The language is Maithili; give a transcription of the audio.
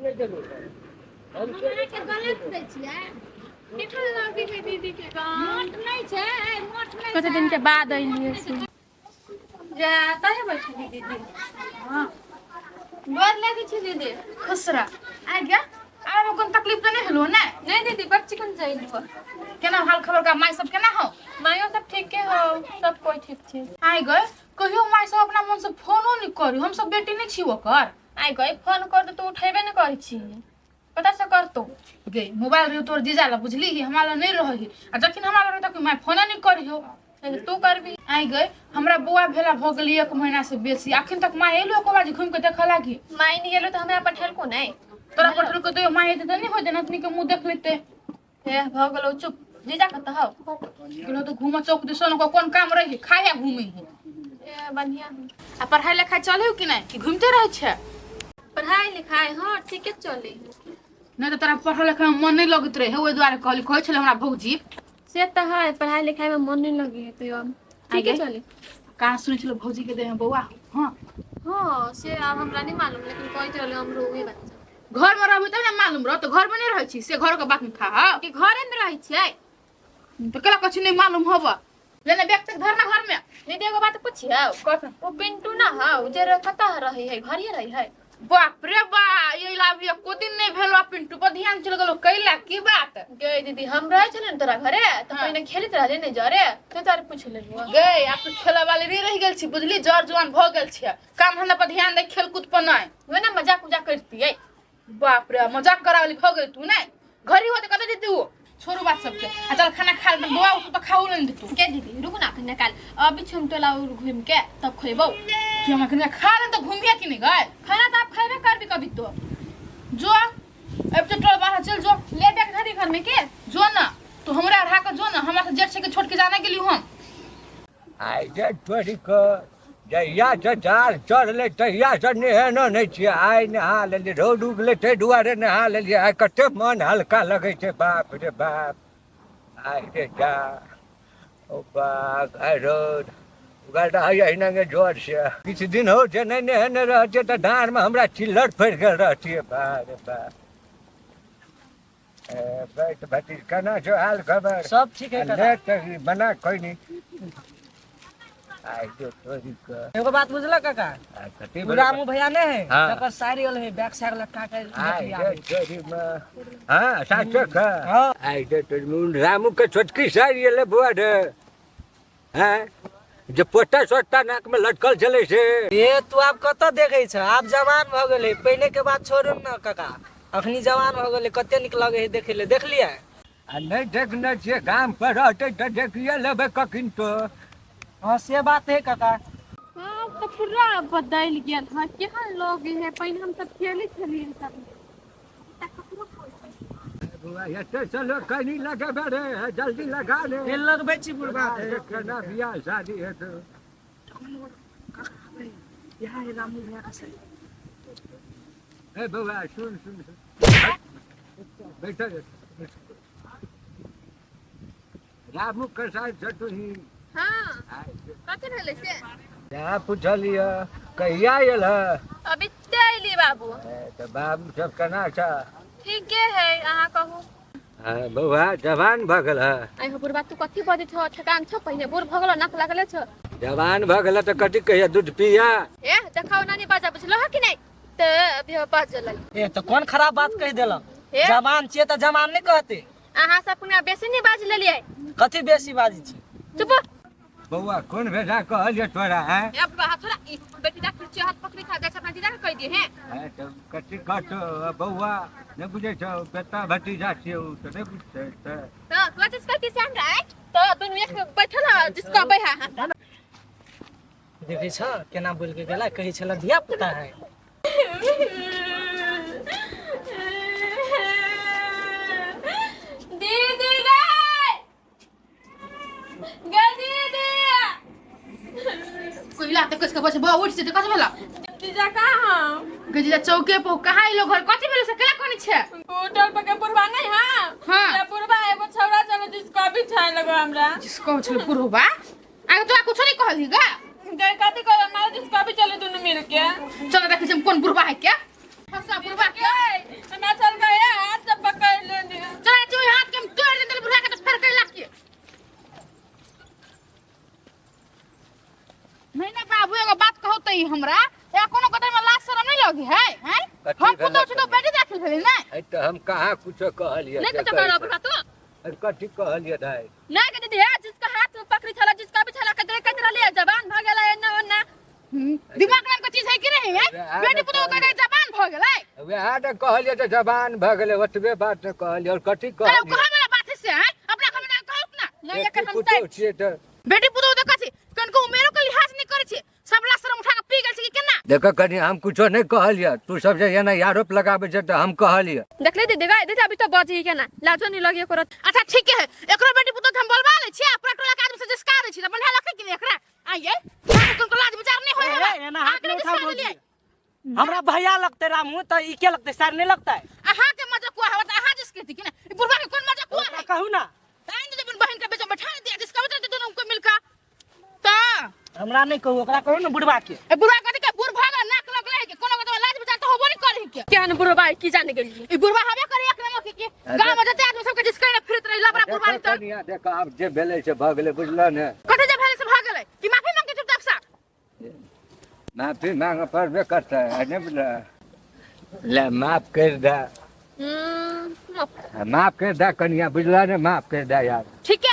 नहि देलहुँ हम हम अहाँके गलत दै छियै। केहन लगै है दीदी के गाँव? मोट नहि छै, मोट नहि कते छै। दिन के बाद अयलियै से जा तहे बैठली दीदी। हाँ। गोर लगै छी दीदी। खुश रह। आ गया आब कोनो तकलीफ तऽ नहि भेलो ने? नहीं दीदी, बड़ चिकन चलि। केना हाल खबर का माय सब केना हो? मायो सब ठीके हो, सब कोई ठीक छै। आइ गए कहियो माय सब अपना मन से फोनो नहि करी, हम सब बेटी नहि छी ओकर। आइ गए फोन कर तो उठेबे नहि करै छी, पता से करतो गे मोबाइल रहियो तोर जीजा ला बुझली, हमरा ला नहीं रही, आ जखन हमरा ला रही तखन माय फोने नहीं करियो। तू करबी। आइ गए हमरा बौआ भेला भ गेली 1 महीना से बेसी, अखन तक माय एलो एको बार घूम के देख लागी। माय नहीं एलो तो हमरा पठेलको नहीं। तोरा पठेलको तो माय एते त नहीं होते, नतनी के मुंह देख लेते। हे भ गेलो चुप, जीजा कत हौ? गेलो तो घूम चौक दिसन को कोन काम रही, खाया घूमे हो। ए बढ़िया। आ पढ़ाई लिखाई चले कि नहीं कि घूमते रहे छे? पढ़ाई लिखाई हां ठीके चले। नहीं तो तोरा पढ़ाई लिखाई में मन नहीं लगत रहे, ओहि दुआरे कहली, कहै छले हमरा भौजी। से त है, पढ़ाई लिखाई में मन नहीं लगे है तो ठीके चले। कहाँ सुनै छले भौजी के देह बौआ? हां हां से आब हमरा नहीं मालूम, लेकिन कहैत रहले हमरो उहे बात। घर में रहबे तब ना मालूम रह, तो घर में नहीं रहै छी से घर के बात में खा कि घरे में रहै छियै तो केला कछु नहीं मालूम होब। लेने बैग तक धरना घर में। दीदी एगो बात पूछियौ? कथन? ओ पिंटू ना हौ जे कतऽ रहै है, घरे रहै है? बाप रे बा, ये लाभ एको दिन नहीं भेलो पिंटू पर ध्यान चल गेलो कैला की बात? गे दीदी हम रहै छलियै ने तोरा घरे तऽ हाँ। पहिने खेलैत रहले ने जरे, ते तारे पूछ लेलहुँ। गे आप तो खेला वाली रे रह गेल छी बुझली, जर जवान भ गेल छी, काम धंधा पर ध्यान दे, खेलकूद पर नहीं। वे ना मजाक उजाक करतियै। बाप रे मजाक करावली भ गेल तू नहीं घरी होते कत जेतू? छोड़ू बात सबके, आ चल खाना खा ले, बौआ उठू तो खाऊ नहीं देतू। के दीदी रुक ना कने काल अभी छम टोला और घूम के तब खइबौ। कि हम अखन खा ले तो घूमिया कि नहीं गए? खाना तो आप खइबे करबी कभी तो। जो अब तो टोल बाहर चल जो, ले देख घरी घर में के जो ना तो हमरा रहा के जो ना, हमरा से जेठ से के छोड़ के जाना के लिए हम। आइ जे तोरी के जहिया से चार चढ़ले तहिया से नहेनो नहि छियै, आइ नहा लेलियै, रौद उगलै ताहि दुआरे नहा लेलियै, आइ कते मन हल्का लगै छै, बाप रे बाप। आइ रे जा ओ बाप, आइ रौद उगल रहै अहिनागे जोर से, किछु दिन हो छै नहि नहेने रहै छियै तऽ डाँड़मे हमरा चिल्लर पड़ि गेल रहतियै, बाप रे बाप। ए, बैठ भतीज, केना छौ हाल खबर? सब ठीक है। ले तऽ बना कोई नहीं। आइ जो तोरी के एगो बात बुझल काका? आ, कथी उ भेलै? रामू भैया ने है हाँ। तकर साड़ी वाले है, बैग साग लटका के आइ देखली रे आबै। तोरी में हाँ साचो का। हाँ। आइ रे तोरी में रामू के छोटकी साड़ी एलै बौआ रे, हैं जे पोटा सोटा नाक में लटकल छलै से। ए तू आब कतऽ देखै छ, आब जवान भऽ गेलै, पहिने के बात छोड़ू न काका, अखनी जवान भऽ गेलै, कते नीक लगै है देखै ले, देखलियै? आ नहि देखने छियै, गाम पर रहतै तऽ देखिए लेबै कखन तो। हाँ से बात है काका। हाँ तऽ पूरा बदलि गेल हँ, केहन लोग है, पहिने हम सब खेलै छलियै सब। बौआ एते से लोक कनी लगेबे रे, जल्दी लगा ले। तेल लगबै छी बुढ़बा के। केना बियाह शादी हेतौ? इएह है रामू भैया के साड़ी। ए बौआ सुन सुन सुन, बैठ रामू के साथ छटुही। हाँ कथी भेलै से? यहाँ पुछलियै कहिया आयल है? अभी ते अयली बाबू। ए, तऽ बाबू सब केना छ? ठीके है, अहाँ कहू। हाँ बौआ जवान भऽ गेल है। आइ हो बुढ़बा तू कथी बजै छौ, ठेकान छौ? पहिने बूढ़ भऽ गेलो, नाक लागले छौ। जवान भऽ गेल तऽ कथी कहिया दूध पिया? ए देखाओ नानी बाजा, बुझलो है कि नहीं? तऽ अभी हम बाजल। ए तऽ कोन खराब बात कहि देलक? ए? जवान छियै तऽ जवान नहि कहते? अहाँ सब अपना बेसी नहीं बाज लेलियै। कथी बेसी बाजै छी? चुप। बौआ कोन भेजा कहलियै तोरा? हैं ए बुढ़बा हाथ छोड़ा, ई बेटी दा कुर्सी हाथ पकड़ी खा जाइ छै, अपना जीजा के कहि दिए हैं। हैं तऽ कथी कहतौ बौआ, नहि बुझै छौ बेटा भतीजा छियै ओ तऽ नहि बुझतै तऽ। तऽ तू चीज कहती से हमरा तऽ दुनू एक बैठल है जिसको अबै है हमरा। देखै छ केना बोलि के गेला, कहै छला धिया पुता है। दीदी गए गे दीदी। कोइला तऽ कसके बस बौआ उठि जेतै, कथी भेला? जीजा कहाँ? गे जीजा चौके पर कहाँ एलो घर, कथी भेलो से केला कोनी छै? होटल पर के बुढ़वा नहीं? हाँ हाँ। ते बुढ़वा एगो छौड़ा चलो जिसको अभी छाय लगो हमरा। जिसको छले बुढ़वा आगे तोरा कुछो नहीं कहली गा? गए कथी कहल मारे, जिसको अभी चले दुनू मिल के। चल देखै छी हम कोन बुढ़वा है के फंसा बुढ़वा के। हम पुतोह छी तो बेटी दाखिल भेलै ने। ऐ तऽ हम कहाँ कुछो कहलियै? नहीं से कुछ कहै करो छै। बुढ़वा तू। अरे कथी कहलियै दाइ? नहीं के दीदी है जिसका हाथ में पकड़ी छला, जिसका भी छला के देख के रहलिए, जवान भ गेलै एन्ना ओन्ना। दिमाग नाम के चीज है कि नहीं है? वएह बेटी ने पुतोह के कहलियै। जवान भऽ गेलै। वएह ने कहलियै तऽ जवान भऽ गेलै, ओतबे बात ने कहलियै, आओर कथी चलो कहलियै? कहै वाला बात है से हैं, अपना घर में जाके कहू ना। नहीं एकर हम पुतोह छियै तऽ बेटी पुतोह देखै छी कनको उमेरो के लिहाज नहीं करै छी, सबला शरम उठा के पी गेल छी कि केना? देखऽ कनि, हम कुछो नहि कहलियै, तू सब जे एना आरोप लगाबै छै तऽ हम कहलियै। देखले दीदी गाय दीदी अभी तो बजी के ना लाजो नहीं लगी ओकरो। अच्छा ठीक है, एकरो बेटी पुतोह के हम बोलबा लै छी आ पूरा टोला के आदमी से जिसका दै छी त बन्हा लखै कि नहीं एकरा? आइए कनको लाज विचार नहीं होय ए, एना हाथ अहाँके नहीं उठाओ जिसका भौजी। देलियै। हमरा भैया लगते रामू तऽ ई के लगते सर नहीं लगता है? अहाँ के मजाक हुआ हवा त अहाँ जिसके थी कि ना, ई बुढ़वा के कोन मजाक हुआ ओकरा है? कहू ना। ताइन दे अपन बहन के बेच बैठा दिया, जिसका बता दे दोनों को मिलकर त हमरा नहीं कहू, ओकरा कहू ना बुढ़वा के। ए बुढ़वा कथि के बुढ़ भाग नाक लग रहे के कोनो के लाज विचार त होबो नहीं करे के। केहन बुढ़वा है, की जाने गेलिए। ई बुढ़वा हबे करे एक नंबर के गांव में जते आदमी सबके जिसके ने फिरत रही लबड़ा बुढ़वा देखऽ त कनिया, देखऽ आब जे भेलै से भऽ गेलै, बुझलऽ ने? कथि जे भेलै से भऽ गेलै कि माफी मांगे चुपचाप सा? माफी मांगऽ पड़बे करतै आ नहि बुझलऽ? ले माफ करि दे। माफ करि दे कनिया, बुझलऽ ने? माफ करि दे यार। ठीक है।